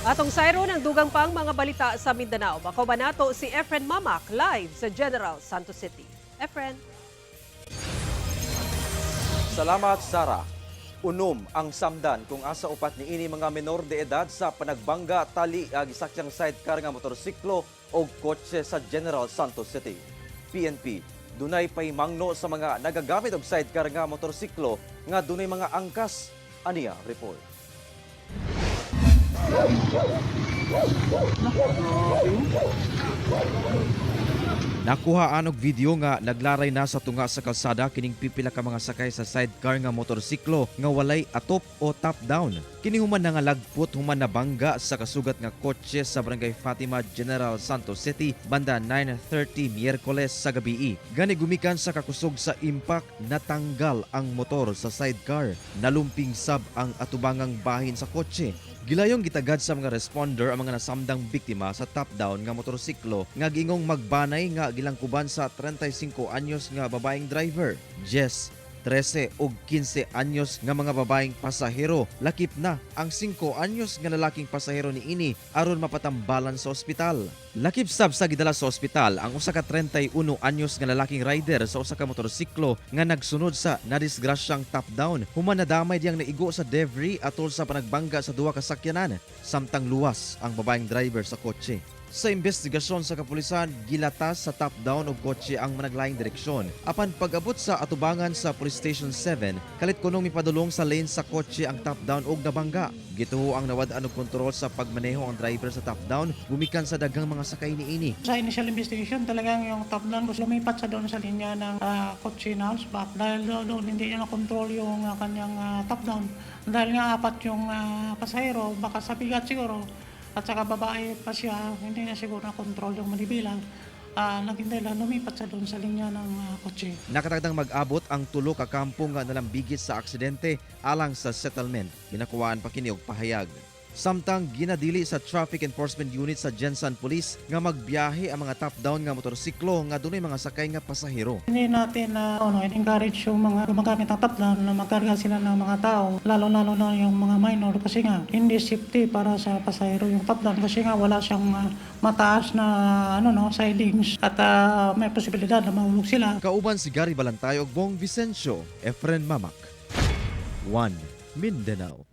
Atong sayron ang dugang pang mga balita sa Mindanao. Makauban nato si Efren Mamac live sa General Santos City. Efren. Salamat, Sara. 6 ang samdan kung asa 4 niini mga menor de edad sa panagbangga tali gisakyang sidecar nga motorsiklo o kotse sa General Santos City. PNP dunay pahimangno sa mga nagagamit og sidecar nga motorsiklo nga dunay mga angkas. Aniya report. Nakuhaan og video nga naglaray na sa tunga sa kalsada kining pipila ka mga sakay sa sidecar nga motorsiklo nga walay atop o top down. Kini human na nga lagpot human nabangga sa kasugat nga kotse sa Barangay Fatima, General Santos City banda 9:30 Miyerkules sa gabii. Gani gumikan sa kakusog sa impact, natanggal ang motor sa sidecar. Nalumping sab ang atubangang bahin sa kotse. Gilayong gitagad sa mga responder ang mga nasamdang biktima sa top-down nga motorsiklo nga giingong magbanay nga gilangkuban sa 35 anyos nga babaeng driver. Jess, 13 ug 15 anyos nga mga babaeng pasahero. Lakip na ang 5 anyos nga lalaking pasahero niini aron mapatambalan sa ospital. Lakip sab sa gidala sa ospital ang usa ka 31 anyos nga lalaking rider sa usa ka motorsiklo nga nagsunod sa nadisgrasyang top down human nadamay diyang naigo sa debris atol sa panagbangga sa duha ka sakyanan, samtang luwas ang babaeng driver sa kotse. Sa investigasyon sa kapulisan, gilatas sa top-down og kotse ang managlaing direksyon. Apan pag-abot sa atubangan sa Police Station 7, kalit kunong mipadulong sa lane sa kotse ang top-down og nabangga. Gituho ang nawad-an og kontrol sa pagmaneho ang driver sa top-down gumikan sa daghang mga sakay niini. Sa initial investigation, talagang yung top down gusto lumipat sa doon sa linya ng kotse na hatchback dahil doon hindi niya na-control yung kanyang top down. Dahil nga apat yung pasahero, baka sa bigat siguro, at saka babae pa siya, hindi niya siguro na-control yung manibilang. Naging dahilan, lumipat siya doon sa linya ng kotse. Nakatakdang mag-abot ang 3 ka kampo nga nalambigit sa aksidente alang sa settlement. Ginakuhaan pa kini og pahayag. Samtang ginadili sa Traffic Enforcement Unit sa Gensan Police nga magbiyahe ang mga top-down nga motorsiklo nga dunay mga sakay nga pasahero. Hindi natin na encourage yung mga gumagamit ng top down na magkarga sila ng mga tao, lalo-lalo na yung mga minor, kasi nga hindi safety para sa pasahero yung top down kasi nga wala siyang mataas na ano no sidings at may posibilidad na mahulog sila. Kauban si Gary Balantay ug Bong Vicencio, Efren Mamac. 1 Mindanao.